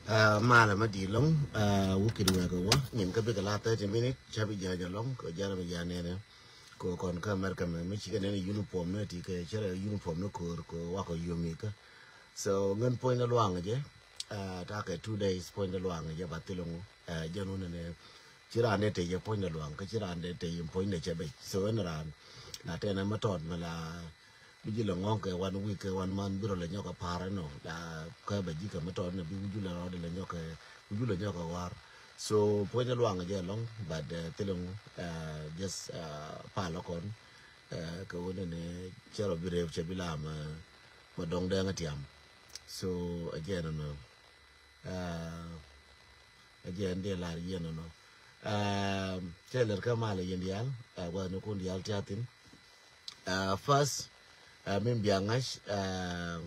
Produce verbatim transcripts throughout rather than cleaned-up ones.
Ah, malɛ ma di lɔŋ, ah, wukit wɛk wä nyin kä bikɛ la thirty minute ca bi jääny alɔŋ kɛ jara mi jaa nɛnɛ. Kɛ kɔn kä America mɛ mi cikɛ nɛnɛ uniform ni ti kɛ cɛ rɛ uniform ni ko̱r kɛ wakɔ yomi kä. So ŋän puɔ̱ny ni luaŋ jɛ, ah, takɛ two days puɔ̱ny ni luaŋ jɛ ba thil ŋu, ah, jɛn wunɛ ni ci raan dee tɛy jɛ puɔ̱ny ni luaŋ kä ci raan dee tɛy puɔ̱ny ni cɛ bec. So ɛn raan la tɛn ɛmɛ tɔt mɛ la bi ji̱ lɛ ŋɔ̱ŋ kɛ wan wi̱i̱ kɛ wan man bi rɔ lɛ nyɔk kɛ pa̱a̱r ɛnɔ. La kä bɛ ji̱ kɛ mi tɔt ni bi wi̱i̱ lɛ rɔɔd lɛ nyɔk kɛ wi̱i̱ lɛ nyɔk kɛ war. So puɔ̱ny luaŋ jɛ lɔŋ, but, eh, thilɛ ŋu, eh, just, eh, palä kɔn, eh, kɛ wunɛ ni cɛ rɔ bi rep cɛ bi la mɛ, mɛ dɔŋ dɛŋ tiam. So a jɛ nɔ nɔ, eh, a jɛ ɛn dee lar yɛn nɔ nɔ. Eh, cɛ lɛr kä malɛ yɛn diaal, eh, wä ni kun diaal tiathin. Ah, first, ah, min bia ŋa̱c, ah,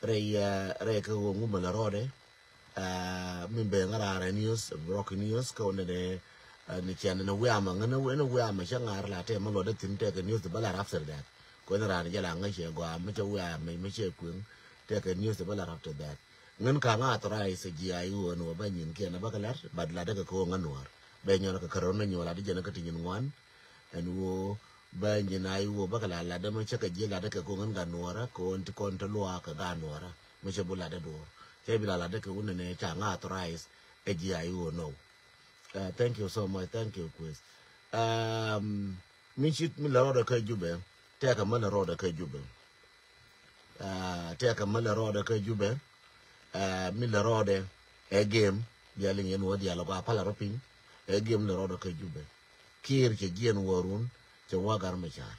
rɛy, ah, rɛy kä ɣöö ŋumɛ lɛ rɔɔdɛ, ah, min bɛ ŋä raar ɛ news, broken news, kä wä nɛ dɛ, ah, ni cian ni wiamɛ ŋä ni wiamɛ cä ŋa̱r la tɛ mɛ luɔt dɛ thi̱n tɛ kɛ news bä lar after that. Kɛ wä nɛ raar ni jɛ la ŋäc cɛ gɔaa mɛ cɛ wiamɛ mɛ cɛ kueŋ tɛ kɛ news bä lar after that. Ŋän ka̱ŋ authorize ji̱ a i̱ ɣöö ni wä bä nyin kiɛn bä kɛ lar, but la dɛ kɛ kɛ ɣöö ŋä nuɔ̱ɔ̱r. Bɛ nyɔl kɛ kärɔn ni nyuɔl a di jɛn kä ti nyin ŋuan. Ɛn ɣöö bä nyin a i̱ ɣöö bä kɛ la lat dä mi cä kɛ ji̱ lat dä kɛ go̱ŋ in gat nuɔɔrä kɛ ɣöö in ti kɔn te luaak kɛ gaat nuɔɔrä mi cä bi lat dä duɔ̱ɔ̱r. Cä bi la lat dä kɛ wun nɛnɛ ca ŋa authorize ɛ ji̱ a i̱ ɣöö nɔw. Uh, thank you so much, thank you kueth. Um, mi cit mi lɛ rɔɔdɛ kä Jubɛ, tɛkɛ mi lɛ rɔɔdɛ kä Jubɛ. Ah, tɛkɛ mi lɛ rɔɔdɛ kä Jubɛ. Ah, mi lɛ rɔɔdɛ ɛ gem, bia liŋ yɛn wä diaal gɔaa palɛ rɔ piny. Ɛ gem lɛ rɔɔdɛ kä Jubɛ. Kiir cɛ jiɛn wä run cɛ wä Gar Macar.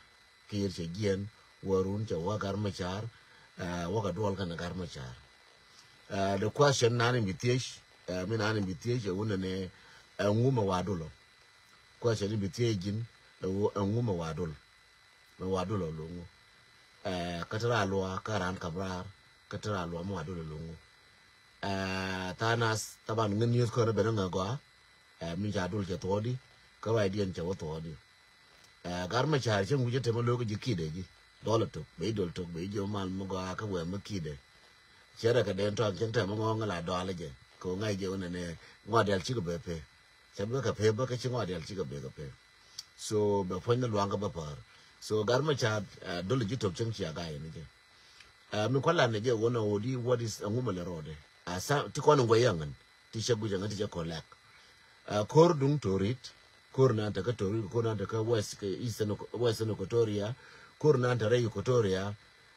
Kiir cɛ jiɛn wä run cɛ wä Gar Macar. Ah, wä kɛ duɔl kɛnɛ Gar Macar. Ah, the question nani bi thiec, ah, mi nani bi thiec ɛ wun nɛ ɛ ŋu mɛ wa dulɔ. Question bi thiec ji̱n ɛ wu ɛ ŋu mɛ wa dul. Mɛ wa dul ɔ loŋ wu. Ɛ, kä te ra luɔ kä ran kap raar kä te ra luɔ mɛ wa dul ɔ loŋ wu. Ɛ, tha̱a̱ŋ nath taban ŋän news kɔn ben ŋä gɔaa. Ɛ, mi ca dul cɛ thuɔɔdi kä ruacdiɛn cɛ wä thuɔɔdi. Ɛ, Gar Macar cä ŋuc cä te mɛ lo̱k ji̱ kidɛ ji̱ dɔl ɔ tok ben dɔl tok ben ji̱ mal mɛ gɔaa kä wee mɛ kidɛ. Cɛ rɛ kɛ den tɔn cä te mɛ ŋɔ̱ɔ̱ŋ la dɔal jɛ kɛ ŋa̱c jɛ wä nɛnɛ ŋɔt dial cikɛ bɛ pee. Cɛ bɛ kɛ pee bä kä ci ŋɔt dial cikɛ bɛ kɛ pee. So bɛ puɔ̱ny ni luaŋ kä bä päär. So Gar Macar, uh, dol ji̱ tok cäŋ cia ga̱a̱c ni jɛ. Uh, mi kua̱l lan ni jɛ wä na wä di what is a ŋumɛ lɛ rɔɔdɛ. Uh, sa ti kɔn in guɛ yɛ ŋän ti cɛ guic ɛ ŋän ti cɛ kɔn lɛk. Uh, ko̱r duŋ Torit, ko̱r nan te kä Torit, ko̱r nan te kä West, kä Eastern, Western Equatoria, ko̱r nan te rɛy Equatoria,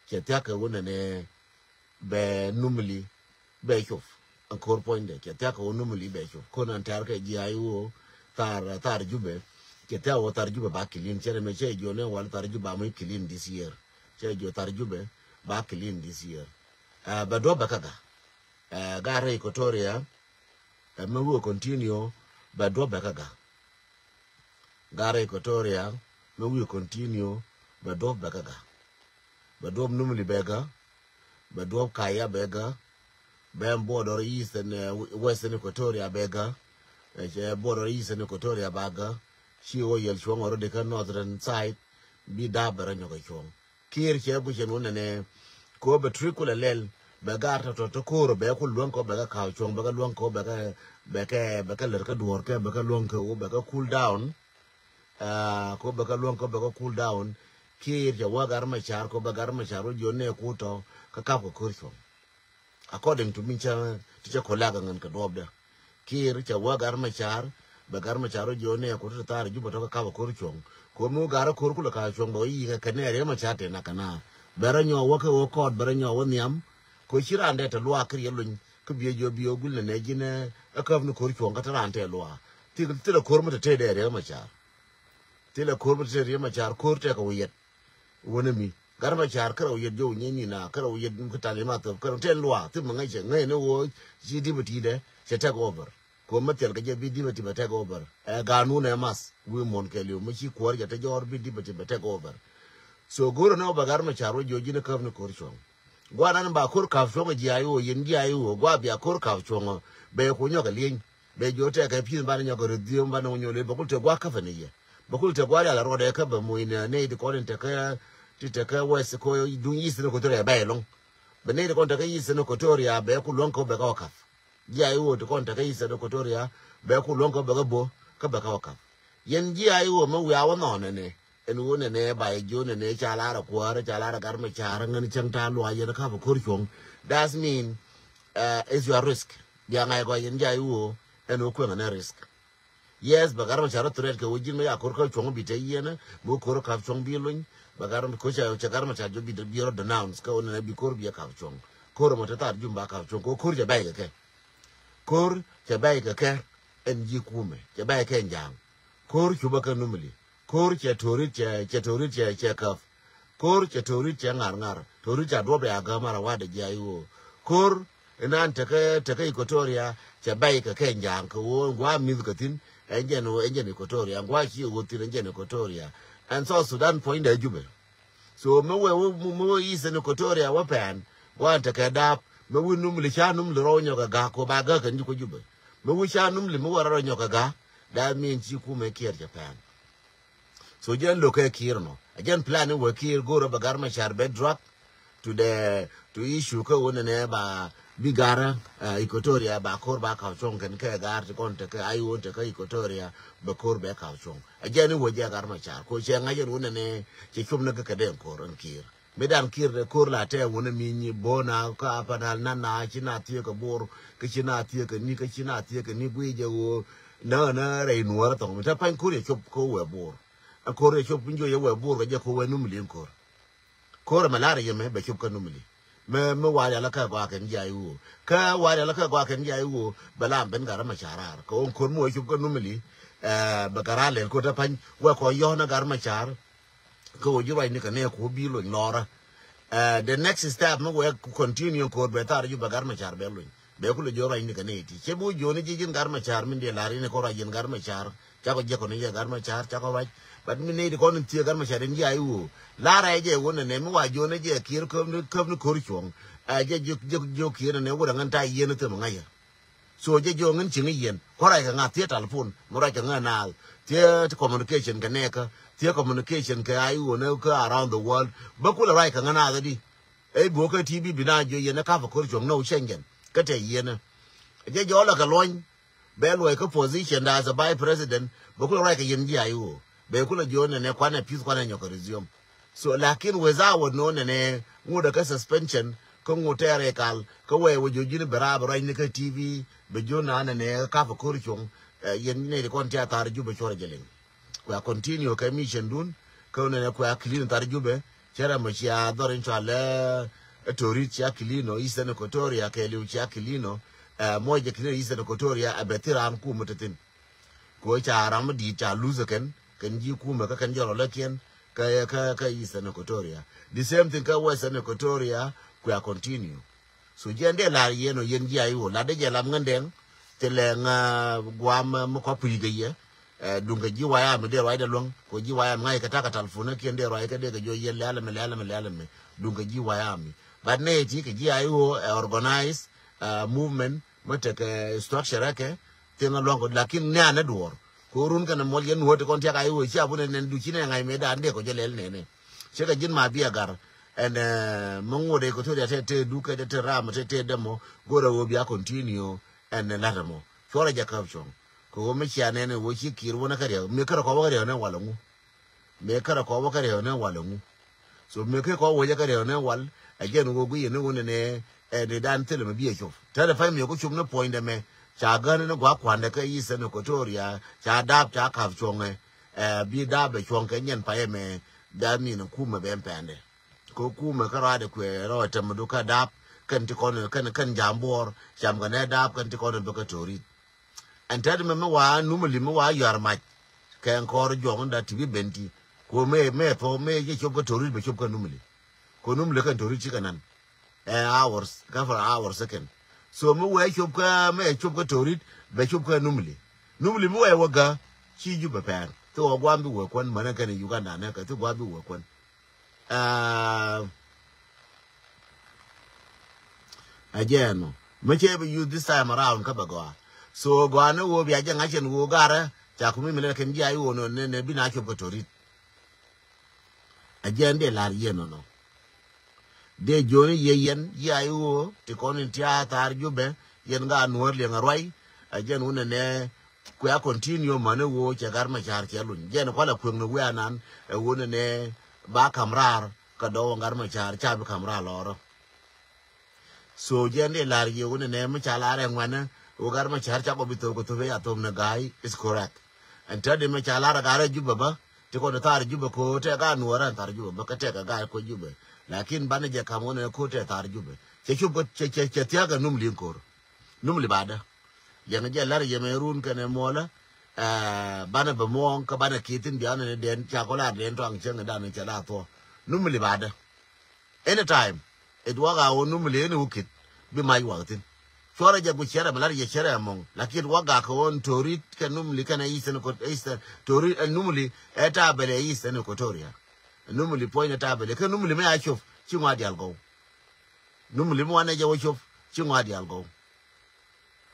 cɛ thiak kɛ wä nɛnɛ bɛ Numili bɛ cop. Ɛn ko̱r puɔ̱nydɛ cɛ thiak kɛ wä Numili bɛ cop. Ko̱r nan tɛ̈r kɛ ji̱ a i̱ wä thar, thar Jubɛ. Cɛ thiak wä thar Jubɛ ba clean. Cɛ rɛ mɛ cɛ jiɔn ɛ wal thar Jubɛ ba mɔ clean this year. Cɛ jiɔ thar Jubɛ ba clean this year. Ɛ, bɛ duɔp bɛ kä Ga. Ɛ, Ga rɛy Equatoria. Ɛ, mɛ wä continue bɛ duɔp bɛ kä Ga. Ga rɛy Equatoria mɛ wi̱i̱ continue bɛ duɔp bɛ kä Ga. Bɛ duɔp Numili bɛ Ga. Bɛ duɔp Kaya bɛ Ga. Bɛ border Eastern, eh, Western Equatoria bɛ Ga. Ɛ, cɛ border Eastern Equatoria ba Ga. Ci wä yɛl cuɔ̱ŋ already kä northern side. Bi da̱a̱p bɛ rɔ nyɔk ɛ cuɔ̱ŋ. Kiir cɛ guic ɛn wun nɛnɛ. Ko bɛ trick kulɛ lɛl bɛ gar tɔtɔ ti ko̱r bɛ ku luäŋ kɔ bɛ kɛ ka̱w cuɔ̱ŋ bɛ kɛ luäŋ kɔ bɛ kɛ bɛ kɛ bɛ kɛ lär kä duɔ̱ɔ̱r kɛ bɛ kɛ luäŋ kɛ wun bɛ kɛ cool down. Ah, ko bɛ kɛ luäŋ kɔ bɛ kɛ cool down. Kiir cɛ wä Gar Macar ko bɛ Gar Macar wä jiɔn nɛ ku tɔ kä kap kɛ ko̱r cuɔ̱ŋ. According to mi cä ti cä kɔ lak ŋän kɛ duɔpdä. Kiir cɛ wä Gar Macar bɛ Gar Macar wä jiɔn nɛ ku ti thar Jubɛ tɔ kä kap kɛ ko̱r cuɔ̱ŋ. Ko mi wä gar ko̱r kulɛ kap cuɔ̱ŋ bɛ wä yi̱ kɛ kɛ nɛ Riek Macar tɛ nak kɛ na. Bɛ rɔ nyɔk wä kɛ wä kɔɔt bɛ rɔ nyɔk wä nhiam. Ko ci raan dee tɛ luaak kɛ riɛl luny kä biɛ jiɔ biɛ wä gul nɛ nɛ ji̱n ɛ käp ni ko̱r cuɔ̱ŋ kä ti raan tɛ luaak. Thilɛ ko̱r mi tɛ tee dee Riek Macar. Thilɛ ko̱r mi tɛ tee Riek Macar ko̱r tɛ kɛ wä yɛt. Wä ni mi Gar Macar kärɛ wä yet jɔw nyɛ ni na kärɛ wä yet mi kä tali ma thop kärɛ tɛn lua thim mi ŋäc cɛ ŋäc ni wä ci dipa ti dɛ cɛ take over. Ko ma thil kɛ jɛ bi dipa ti bɛ take over. Ɛ ganun ɛ mas wi̱i̱ muɔ̱n kɛ liw mi ci kuɔr jɛ te jɔr bi dipa ti bɛ take over. So go̱rɛ ni wä bɛ Gar Macar wä jiɔ ji̱n ɛ käp ni ko̱r cuɔ̱ŋ. Guanan ba ko̱r kap cuɔ̱ŋ ji̱ a i̱ wä yɛn ji̱ a i̱ wä gua bia ko̱r kap cuɔ̱ŋ bɛ ku nyɔk ɛ lieny. Bɛ jiɔ tɛk ɛ pi̱n banɛ nyɔk ɛ röth dhiöm banɛ wä nyol bɛ kul tɛ gua käpɛ ni yɛ. Bɛ kul tɛ gua̱a̱r yal a ruɔdɛ kä bɛ muc ni nɛy ti kɔn in tekä ti tekä West ko duŋ Eastern Equatoria bɛ ɛlɔ̱ŋ. Bɛ nɛy ti kɔn tekä Eastern Equatoria bɛ ku luäŋ kɛ wä bɛ kä wä ka̱th. Ji̱ I O ti kɔn tekä Eastern Equatoria bɛ ku luɔ̱ŋ kä bɛ kä bo̱ kä bɛ kä wä ka̱p. Yɛn ji̱ I O mi wiaa wä nhɔn nɛnɛ. Ɛn ɣöö nɛnɛ ba yɛ jiö nɛnɛ ca lar a kuäär ca lar a gat mɛ ca̱r ŋän cäŋ ta̱a̱ luaac yɛn kä bɛ ko̱r cuɔ̱ŋ. That mean, uh, is your risk. Bia ŋa̱c gɔaa yɛn ji̱ I O ɛn ɣöö kueŋ ɛn ɛ risk. Yes, bɛ Gat Macar threat kɛ wä ji̱n mɛ ya ko̱r kä cuɔ̱ŋ bi te yiɛn, mɛ ko̱r kap cuɔ̱ŋ bi luny, bɛ Gat Macar, ko̱r cɛ, cɛ Gat Macar jɔ bi, bi rɔ denounce, kä wä nɛnɛ bi ko̱r bi ɛ kap cuɔ̱ŋ. Ko̱r mɔ te thar jum ba kap cuɔ̱ŋ, ko̱r, ko̱r cɛ bɛy kɛ kɛ. Ko̱r cɛ bɛy kɛ kɛ, ɛn ji̱ kumɛ, cɛ bɛy kɛ ja̱a̱ŋ. Ko̱r cupä kɛ numili. Ko̱r cɛ to̱rit cɛ, cɛ to̱rit cɛ, cɛ käp. Ko̱r cɛ to̱rit cɛ ŋa̱r ŋa̱r. To̱rit cɛ duɔp ya gäm ara wa̱dɛ ji̱ I O. Ko̱r inan tekä, tekä Equatoria cɛ bɛy kɛ kɛ ja̱a̱ŋ kɛ ɣöö ɛn gua̱a̱ mi̱th kɛ thi̱n. Ɛn jɛn ɣöö ɛn jɛn Equatoria, ɛn gua̱a̱ ci ɣöö thi̱n ɛn jɛn Equatoria. Ɛn South Sudan puɔ̱nydɛ Jubɛ. So mi wee, mi wee Eastern Equatoria wä pɛn gua̱a̱n tekɛ da̱a̱p mi wi̱i̱ numli ca numli rɔ nyɔk ɛ ga̱a̱k ko ba ga̱a̱k kɛn ji̱ ko Jubɛ. Mi wi̱i̱ ca numli mi wä rɔ nyɔk ɛ ga̱a̱k. That mean ci kumɛ Kiir cɛ pɛn. So jɛn lo̱kɛ Kiir nɔ. A jɛn plan ni wä Kiir go̱o̱rä bɛ Gat Macar bɛ drag to the, to issue kä wä nɛnɛ ba bi garä, uh, Equatoria ba ko̱r ba kaw cuɔ̱ŋ kɛn kɛ gar ti kɔn tekä I O tekä Equatoria bɛ ko̱r bɛ kaw cuɔ̱ŋ. A jɛn ni wä jɛ Gat Macar ko cɛ ŋa̱c ɛn wä nɛnɛ cɛ cuɔ̱m ni kä kɛ dee ko̱r ɛn Kiir. Mi dan Kiir de ko̱r la tɛ wunɛ mi nyi bo̱o̱na kä Upper Nile na na ci na thiek kɛ Bor kä ci na thiek kɛ ni kä ci na thiek kɛ ni guiy jɛ ɣöö nä nä rɛy nuɔrä thɔŋ mi te pany ko̱r yɛ cop kä wɛ Bor. Ɛ ko̱r yɛ cop piny jiɔ yɛ wɛ Bor kɛ jɛ ko wɛ num liŋ ko̱r. Ko̱r ɛmɛ lar yɛ mɛ bɛ cop kä num liŋ. Mɛ mɛ wal yala kä gɔaa kɛn jia iwuɔ kä wal yala kä gɔaa kɛn jia iwuɔ bɛ lam ben Gat Macar raar kɛ ɣöö ko̱r mi wɛ cop kä num liŋ. Ɛ bɛ Gat raar lɛl ko̱r te pany wɛ kɔ yɔ̱ɔ̱n ɛ Gat Macar. Kä wä ji̱ ruacni kɛ nɛ ku bi lony lɔrä. Eh, the next step mi wek ku continue ko̱r bɛ thar ji̱ bɛ Gat Macar bɛ lony bɛ kulɛ ji̱ ruacni kɛ nɛ ti cɛ bi wä ji̱ wä ni ji̱ ji̱n Gat Macar min diɛ lar in kɔ ruac ji̱n Gat Macar. Cakɔ jiɛ kɔn in yɛ Gat Macar cakɔ ruac. But mi nɛ ti kɔn in thiee Gat Macar in ji̱ a iwuɔ lar a jɛ wä nɛ nɛ mi wa ji̱ wä ni jɛ kiɛr käp ni käp ni ko̱r cuɔ̱ŋ. Eh, jɛ ji̱ ji̱ ji̱ kiɛr nɛ wä rɛ ŋän ta yieen ni thim ŋa̱cä. So jɛ jiɔŋ in cieŋ iyiɛn kɔ ruac kɛ ŋa thiee talipon mi ruac kɛ ŋa naath thiee ti communication kɛ nɛɛkä thiee communication kɛ a iwuɔ nɛ kä around the world bä kulɛ ruac kɛ ŋa naath adi. Ɛ bi wä kä ti bi bi na jiɔ yɛn ɛ kap ɛ ko̱r cuɔ̱ŋ nɛ wä cɛn jɛn kä tɛ yiɛn ɛ jɛ jɔɔlɛ kɛ luɔny. Bɛ luɔc kä position da as a vice president bɛ kulɛ ruac kɛ yɛn ji̱ a iwuɔ bɛ kulɛ jiɔ nɛ nɛ kuanɛ peace kuanɛ nyɔk kɛ resume. So lakin without nɔ nɛnɛ ŋot ɛ kä suspension kä ŋot tɛɛr ɛ kal kä wɛɛ wä jiɔ ji̱n bɛ raap ruacni kä T V bɛ jiɔ na nɛnɛ kä kap ɛ ko̱r cuɔ̱ŋ. Yɛn nɛy ti kɔn ti a thar Jubɛ cuɔr jɛ liŋ. Kua continue kɛ mission dun kä nɛnɛ kua clean thar Jubɛ cɛ rɛ mɔ cia dhɔr in cua lɛ Torit cia clean ɔ Eastern Equatoria kɛ liw cia clean ɔ. Mɔ jɛ clean Eastern Equatoria a bɛ thir an kum ɔ te thin. Ko ca ram mi di̱i̱t ca luth kɛn kɛn ji̱ kumɛ kä kɛn jɔl ɔ lä kiɛn kä kä kä Eastern Equatoria. The same thing kä Western Equatoria kua continue. So jiɛn dee lar yɛn ɔ yɛn ji̱ a iwuɔ lat dee jɛ lam ŋändɛŋ. Thilɛ ŋa guam mi kɔp puc kɛ yɛ. Duŋ kɛ ji̱ wayami dee ruacdɛ luäŋ ko ji̱ wayami ŋa̱c kɛ ta̱kɛ talpon kiɛn dee ruac kɛ dee kɛ jiɔ yɛn lɛ̈lɛ mi lɛ̈lɛ mi lɛ̈lɛ mi. Duŋ kɛ ji̱ wayami but nɛy ti kɛ ji̱ a iwuɔ ɛ organize movement mi tekɛ structure kɛ. Thieŋ a luaŋ kɔ lakin nɛ anɛ duɔɔr. Ko run kɛnɛ muɔl yɛn nuɔ̱t kɔn tiak a iwuɔ cia bunɛ nɛn du ci nɛ ŋa̱c mëë dan dee kɔ jɛ lɛl nɛnɛ. Cɛ kɛ ji̱n ma bi a gar ɛn mi ŋot Equatoria tɛ tɛ du kɛ tɛ tɛ ram tɛ tɛ dɛmɔ. Go̱rɛ wä bi a continue ɛn lat ɛmɔ cuɔrɛ jɛ käp cuɔ̱ŋ. Kɛ wä mi cia nɛnɛ wä ci kiɛr wä nɛ kä riɛk mi kärɛ kɔ wä kä riɛk nɛ wal ɛŋu. Mëë kärɛ kɔ wä kä riɛk nɛ wal ɛŋu. So mëë kɛ kɔ wä jɛ kä riɛk nɛ wal ɛ jɛn wä guiyɛ ni wä nɛ nɛ ɛ ni dan thilɛ mi bi ɛ cop tɛrɛ pay mi ku cop ni puɔ̱nydɛ mɛ. Ca gän ni gua̱a̱k kuandɛ kä Eastern Equatoria ca dap ca kap cuɔ̱ŋɛ. Ɛ bi dap ɛ cuɔ̱ŋ kɛ nyɛn payɛ mɛ. That mean kumɛ bɛ pɛndɛ. Ko kumɛ kä ruaadɛ kuɛ rɔ tɛmɛ du kä dap kɛn ti kɔn kɛn kɛn jam buɔr cam kɛ nɛ dap kɛn ti kɔn bɛ kä Torit. Ɛn tɛt mɛ mi wa numli mi wa yuar mac. Kɛ ɛn kɔr juɔk in da ti bi ben ti. Ko mɛ mɛ pɔ mɛ jɛ cop kä Torit bɛ cop kä numli. Ko numli kɛn Torit ci kɛ nan. Ɛ hours kä for hours second. So mi wee cop kä mɛ cop kä Torit bɛ cop kä numli. Numli mi wee wä gä ci Jubɛ pɛn. Thi wä guam bi wee kuän mänä kɛn Uganda nɛ kɛ thi guam bi wee kuän. Aa, a jɛ ɛnɔ mi cɛ bi use this time around kä bɛ gɔaa. So gɔaa ni ɣöö bia jɛ ŋa̱c ɛn ɣöö garɛ ca kumi mi lɛ kɛn ji̱ a i̱ ɣöö nɔ nɛ nɛ bi na cop kɛ Torit. A jɛ ɛn dee la̱r yɛ nɔnɔ. Dee jiɔni yɛ yɛn ji̱ a i̱ ɣöö ti kɔn in ti a thar Jubɛ yɛn gaa Nuɔ̱ɔ̱r liɛŋ a ruac. Ɛ jɛn wun ɛnɛ kuɛ a continue mani wo cɛ Gat Macar cɛ luny. Jɛn kualɛ kueŋni wiaa nan ɛ wun ɛnɛ ba kam raar kä dɔ̱ŋ Gat Macar ca bi kam raar lɔɔrä. So jɛn dee lar yie wun ɛnɛ mi ca lar ɛ ŋuanɛ wo Gat Macar ca kɔ bi thop kɛ thop ɛ ya thop ni ga̱a̱y is correct. Ɛn tɛt di mi ca lar ɛ gat rɛ Jubɛ bä ti kɔn thar Jubɛ ko tɛ gat Nuɔrɛ ɛn thar Jubɛ bä kä tɛ kɛ gat ko Jubɛ. Lakin banɛ jɛ kam wun ɛnɛ ko tɛ thar Jubɛ cɛ cop cɛ cɛ cɛ thiak ɛ Numli in kor. Numli badä. Liɛŋ jɛ lar yɛ mɛ run kɛnɛ muɔlä. Banɛ bɛ muɔŋ kä banɛ kithin bianɛ ni den ca kɔ lar den tɔaŋ cäŋ dan cɛ la thuɔ. Numli badä. Anytime. It wak a wä Numli in wä kit bi mac wak thin. Cuɔrɛ jɛ gu cɛrɛ mi lar yɛ cɛrɛ mɔŋ. Lakin wak a kɛ wä Torit kɛ Numli kɛnɛ Eastern Equat-, Eastern Torit ɛ Numli ɛ ta bɛlɛ Eastern Equatoria. Numli puɔ̱ny ɛ ta bɛlɛ kɛ Numli mɛ a cop ci ŋua dial gɔw. Numli mɛ wanɛ jɛ wä cop ci ŋua dial gɔw.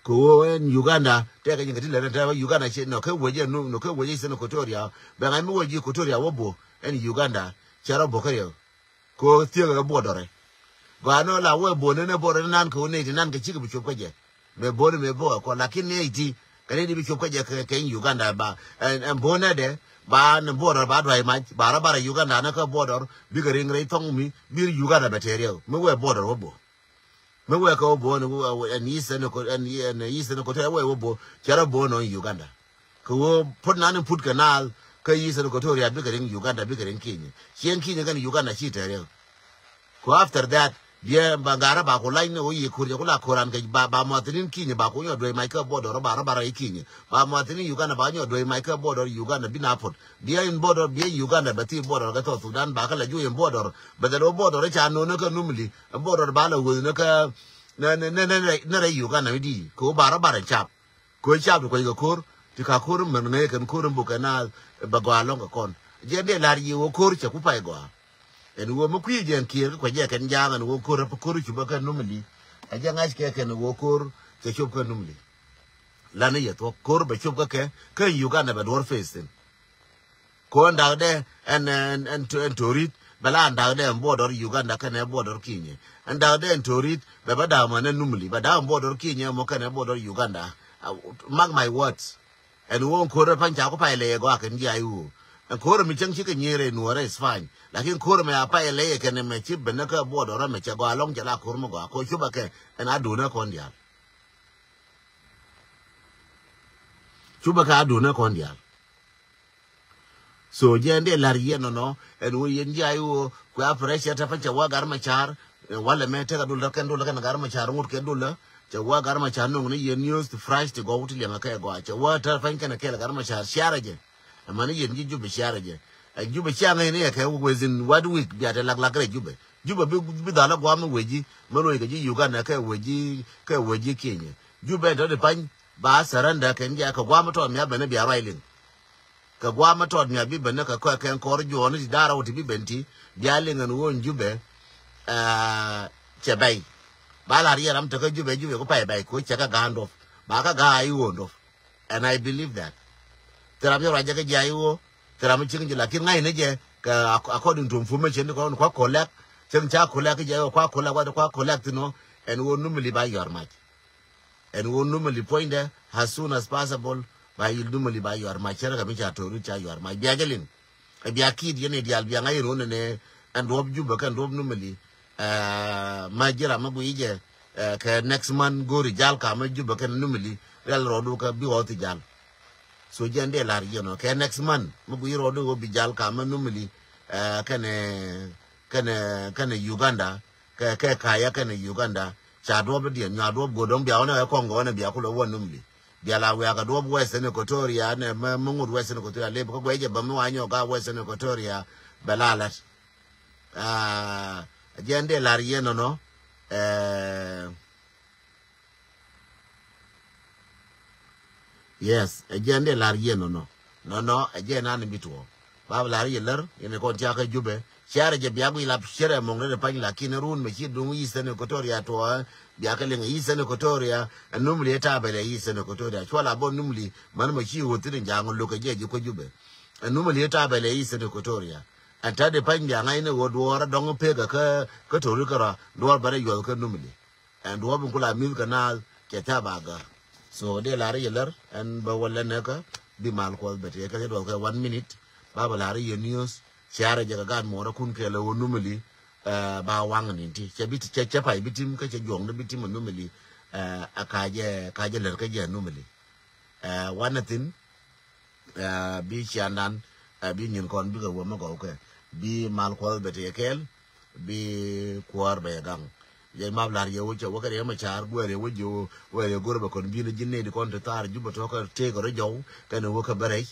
Kɛ ɣöö ɛn Uganda tɛkɛ nyin kɛ ti lɛt ɛn tɛk Uganda ciɛ nɔ kɛ wec ɛn nɔ kɛ wec Eastern Equatoria. Bɛ ŋa̱c mi wec Equatoria wä bo̱ ɛn Uganda cɛ rɔ bo̱ kä riɛk. Kɛ ɣöö thiekɛ kɛ border ɛ gɔaa nɔ la wee bo̱ nɛn ɛ border nan kɛ wä nɛy ti nan kɛ cikɛ bi cop kä jɛ. Mɛ bo̱ ni mɛ bo̱ ɛ kɔ lakin nɛy ti kɛ nɛy ti bi cop kä jɛ kɛ kɛ Uganda ba ɛn ɛn bo̱ nɛ dɛ ba ni border ba duay mac ba rɔ bara Uganda ni kä border bikɛ riŋ rɛy thɔŋ mi bi Uganda bɛ tɛɛr riɛk mi wee border wä bo̱. Mi wɛɛkɛ wä bo̱o̱n ɛn Eastern Equatoria wɛ wä bo̱o̱n cɛ rɔ bo̱o̱n ɔn Uganda. Kɛ wä put nan in put kɛ naal kä Eastern Equatoria bikɛ riŋ Uganda bikɛ riŋ Kenya. Ciɛŋ Kenya kɛn Uganda ci tɛɛr yɛ. Kɛ after that biɛ ba garä ba ku lac ni wä yi kur jɛ ku la koran kɛ ba ba muathinin Kenya ba ku nyɔ duec mac kä border ba rɔ ba rɔ yi Kenya. Ba muathinin Uganda ba nyɔ duec mac kä border Uganda bi na put. Biɛ in border biɛ Uganda bɛ thi border kɛ South Sudan ba kä la juc in border. Bɛ thɛ dɔ border ca no̱n kä Numli. Border ba la wuth ni kä ni rɛy Uganda mi di kɛ wä barä barä cap. Kɛ wä cap ti kuec kɛ ko̱r ti ka ko̱r mɛn ŋäc kɛn ko̱r in buk kɛ na bɛ gɔaa lɔŋ kɛ kɔn. Jɛ dee lar yi wä ko̱r cɛ ku pay gɔaa. Ɛn wä mi kui̱ jɛ ɛn kiɛɛr kä kuec jɛ kɛn ja̱a̱ŋ ɛn wä ko̱r ɛ ko̱r cupä kɛ Numli. Ɛ jɛ ŋa̱c kɛ kɛn wä ko̱r cɛ cop kɛ Numli. Lan i̱ yɛ thuɔ̱k ko̱r bɛ cop kä kɛ kä Uganda bɛ duɔ̱r face thin. Ko ɛn dakdɛ ɛn ɛn ɛn Torit bɛ la ɛn dakdɛ ɛn border Uganda kɛnɛ border Kenya. Ɛn dakdɛ ɛn Torit bɛ bä da̱a̱m ɛn Numli bɛ da̱a̱m border Kenya mɔ kɛnɛ border Uganda. Mark my words. Ɛn woo ɛn ko̱r ɛ pa̱ny ca ku pay lɛ yɛ gɔaa kɛn jiay woo. Ɛn ko̱r ɛ mi cäŋ cikɛ nyieer ɛ nuɔɔrɛ is fine. Lakin ko̱r ɛ mɛ a pay lɛ yɛ kɛnɛ mɛ ci ben ɛ kä border ɛ mɛ cɛ gɔaa lɔŋ cɛ la ko̱r mi gɔaa ko cupɛ kɛ ɛn a duunä kɔn diaal. Cupɛ kɛ a duunä kɔn diaal. So jɛ ɛn dee la̱r yɛn nɔnɔ ɛn wä yɛn ji̱ a i̱ wä kuɛ a pressure tɛ pɛn cɛ wä Gat Macar. Walɛ mɛ tekɛ dul dä kɛn dul dä kɛn Gat Macar ŋut kɛ dul dä cɛ wä Gat Macar no̱ŋ ni yɛn news ti fresh ti gɔw ti liɛŋɛ kɛ gɔaa cɛ wä tɛ pɛn kɛn kɛl Gat Macar ciarɛ jɛ. Ɛmɛn ni yɛn ji̱ Jubɛ ciarɛ jɛ. Ɛ Jubɛ ciaŋ in yɛ kɛ within one week bia tɛ lak lak rɛ Jubɛ. Jubɛ bi bi dhal a guam mi weci mi loc kɛ ji̱ Uganda kɛ weci kɛ weci Kenya. Jubɛ tɔ di pany ba surrender kɛn jɛ kɛ guam tɔ mia bɛn bia ruac liŋ. Kɛ guam mi tɔt mia bi ben ni kɛ kɔc kɛn kɔr juɔɔni ti da̱rä wä ti bi ben ti bia liŋ ɛn ɣöö ɛn Jubɛ. Cɛ bɛy ba la̱r yɛ ram tekä Jubɛ Jubɛ ku pay bɛy ku cɛ kɛ ga̱a̱n duɔp ba kɛ ga̱a̱ i̱ ɣöö duɔp. And I believe that thil ram yɛ ruac jɛ kɛ ji̱ a i̱ ɣöö thil ram mi cieŋ ji̱ lakin ŋa̱c ni jɛ kɛ according to information ti kɔn kua collect cieŋ ca collect jɛ kua collect wa kua collect thin ɣöö ɛn ɣöö Numli ba yɔr mac. Ɛn wä Numli puɔ̱nydɛ as soon as possible ba yil Numli ba yuar mac cärä kɛ mi ca Torit ca yuar mac bia jɛ liŋ. Ɛ bia kiit yɛn i̱ diaal bia ŋa̱c yɛn wä nɛnɛ ɛn duɔ̱p Jubɛ kɛn duɔ̱p Numli. Ma ji̱ ram mi guiy jɛ kɛ next month go̱o̱ri jal kamä Jubɛ kɛn Numli rial rɔɔdu kɛ bi ɣɔth i̱ jal. So jɛn dee la̱r yɛn ɔ kɛ next month mi guiy rɔɔdu ɣöö bi jal kamä Numli kɛnɛ kɛnɛ kɛnɛ Uganda. Kɛ kɛ kaya kɛnɛ Uganda ca duɔp diɛn nyua duɔp go̱o̱r dɔ̱ŋ bia wä nɛ kɛ kɔŋ gɔɔnɛ bia kulɛ wä Numli. Bia la wiak kɛ duɔp Western Equatoria nɛ mɛ ŋut Western Equatoria lep kä guɛc jɛ bä mi wa nyɔk ka Western Equatoria bɛ la lät. Aa jɛn dee lar yɛn nɔnɔ. Ɛɛ Yes, ɛ jɛn dee lar yɛn nɔnɔ. Nɔnɔ ɛ jɛn an bi tuɔ. Bab lar yɛ lär yɛn kɔn tiakä Jubɛ. Ciarɛ jɛ bia guiy lap ciarɛ mɔŋ rɛd pany lakin run mɛ ci duŋ Eastern Equatoria tuɔ. Bia kɛ liŋ Eastern Equatoria ɛ Numli ɛ tabɛl ɛ Eastern Equatoria cua la bɔ Numli man mɛ ci ɣöö thin jaŋ lokä jɛ ji̱ kuɔ Jubɛ. Ɛ Numli ɛ tabɛl ɛ Eastern Equatoria. Ɛn ta̱t dee pany bia ŋa̱c ni ɣöö duɔɔr ɛ dɔŋ pek ɛ kä kä Torit kärɔa duɔɔr bɛ rɛ yuɔth kä Numli. Ɛn duɔ̱ɔ̱p in ku la mi̱th kɛ naath Cɛ tha̱a̱ ba gär. So dee la̱r yɛ lär ɛn bä wä län nɛ kä bi mal kuɔth bɛ tëë kä cɛ duɔth kɛ one minute. Ba bä la̱r yɛ news. Ciarɛ jɛ kɛ gaat muɔrä kun kɛɛl ɛ wä numili. Ba waŋ ni ti cɛ bi cɛ cɛ pay bi tim kä cɛ juɔŋdä bi tim ɛ numili. A kacɛ kacɛ lär kä jɛ ɛ numili. Wanɛ thin. Bi ciandan bi nyin kɔn bikɛ wä mɛ gɔw kɛ bi mal kuɔth bɛ tëë kɛɛl. Bi kuɔɔr bɛ gaŋ. Yɛ map lar yɛ wä cɛ wä kɛ riɛm a car guɛɛr yɛ wä ji̱ wä yɛ go̱r bɛ kɔn bi̱n ji̱ nɛy di kɔn ti thaar jup bɛ tɔ̱ kɛ tëëk kɛ rɔ jɔw kɛn wä kɛ bɛ rɛc.